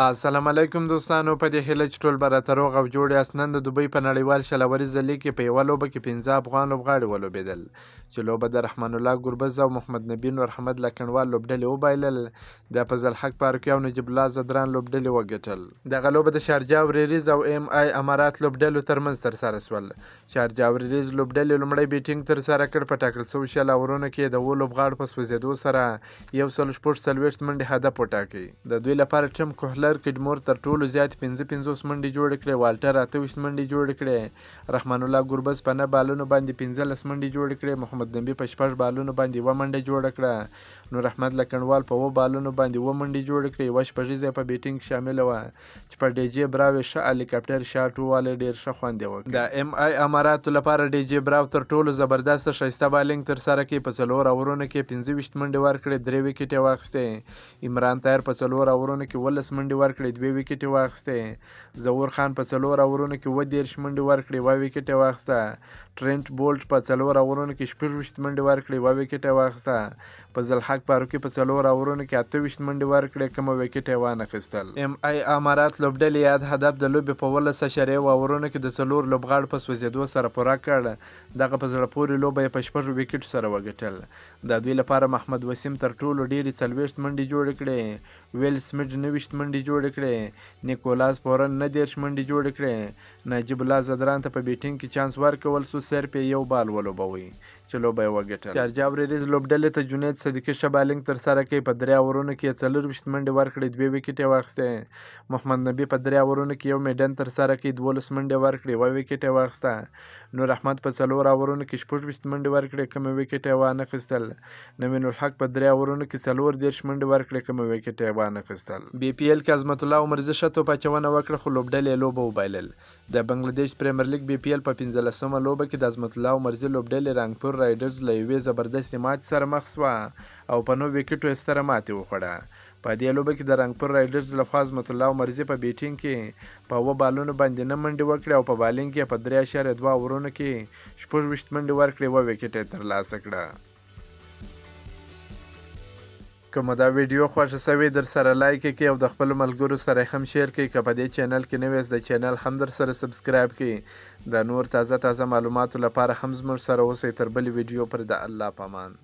السلام علیکم دوستانو، په دې هیله چې ټول به راته روغ او جوړ یاست. نن د دوبۍ په نړیوال 20 اوریزه لیګ کې په یوه لوبه کې پنځه افغان لوبغاړي ولوبېدل، چې لوبه د رحمان الله ګربز او محمد نبي نور احمد لکڼوال لوبډلې وبایلل. د فضل حق فاروقي او نجیب الله ځدران لوبډلې وګټل. دغه لوبه د شارجه وریریز او ایم آی امارات لوبډلو ترمنځ ترسره شول. شارجه وریریز لوبډلې لومړی بیټینګ ترسره کړ. په ټاکل شوو 20 اورونو کې د اوو لوبغاړو په سوځېدو سره 146 منډې هدف وټاکي. د دوی لپاره ټیم کوهلر کډمور تر ټولو زیاتې 55 منډې جوړې کړې، والټر 28 منډې جوړې کړې، رحمان الله ګربز په 9 بالونو باندې 15 منډې جوړې کړې، محمد نبي په 6 بالونو باندې یوه منډه جوړه کړه، نور احمد لکڼوال په 7 بالونو باندې 7 منډې جوړې کړې، یوه شپږیزه په بیټینګ کې شامله وه چې په ډي جې براو یې ښه هلیکاپټر شاټ وواله، ډېر ښه خوند یې وکړ. د ایم آی اماراتو لپاره ډي جې براو تر ټولو زبردسته ښایسته بالینګ ترسره کړ، په 4 اورونو کې 25 منډې ورکړې، 3 ویکټې واخیستې. عمران طاهر په 4 اورونو کې 17 منډې ورکړې، 2 ویکټې واخیستې. ظهور خان په 4 اورونو کې 37 منډې ورکړې، یوه ویکټ یې واخیسته. ټرینټ بولټ په 4 اورونو کې 26 منډې ورکړې، یوه ویکټ یې واخیسته. فضل حق فاروقي په 4 اورونو کې 28 منډې ورکړې، کومه ویکټ یې وانخیستل. ایم آی امارات لوبډلې یاد هدف د لوبې په 17.1 اورونو کې د 4 لوبغاړو په سوځېدو سره پوره کړ. دغه په زړه پورې لوبه یې په 6 ویکټو سره وګټل. د دوی لپاره محمد وسیم تر ټولو ډېرې 40 منډې جوړې کړې، ویل سمیټ 29 منډې جوړې کړې، نیکولاس پورن 39 منډې جوړې کړې. نجیب الله ځدران ته په بیټینګ کې چانس ورکول سو، صرف یې یو بال ولوبوی چې لوبه یې وګټله. شارجه وریریز لوبډلې ته جنید صدیقي ښه بالینګ ترسره کړ، په 3 اورونو کې یې 24 منډې ورکړې، 2 ویکټې یې واخیستې. محمد نبي په 3 اورونو کې یو میډن ترسره کړ، 12 منډې ورکړې، یوه ویکټ یې واخیسته. نور احمد په 4 اورونو کې 26 منډې ورکړې، کومه ویکټ یې وانخیستل. نوین الحق په 3 اورونو کې 34 منډې ورکړې، کومه ویکټ یې وانخیستل. بي پي ایل کې عظمت الله عمرزي ښه توپ اچونه وکړه، خو لوبډلې یې لوبه وبایلل. د بنګلادیش پریمیر لیګ بي پي ایل په 15مه لوبه کې د عظمت الله عمرزي لوبډلې رنګپور رایډرز له یوې زبردستې ماتې سره مخ شوه او په 9 ویکټو یې ستره ماتې وخوړه. په دې لوبه کې د رنګپور رایډرز لخوا عظمت الله عمرزي په بیټینګ کې په 7 بالونو باندې 9 منډې وکړې او په بالینګ کې په 3.2 اورونو کې 26 منډې ورکړې، 1 ویکټ یې ترلاسه کړه. که مو دا ویډیو خوښه شوې در سره لایک یې کړئ او د خپلو ملګرو سره هم share کړئ. که په دې چینل کې نوی یاست، د چینل هم در سره subscribe کړئ. د نور تازه تازه معلوماتو لپاره هم زموږ سره اوسئ. تر بلې ویډیو پر د الله پامان.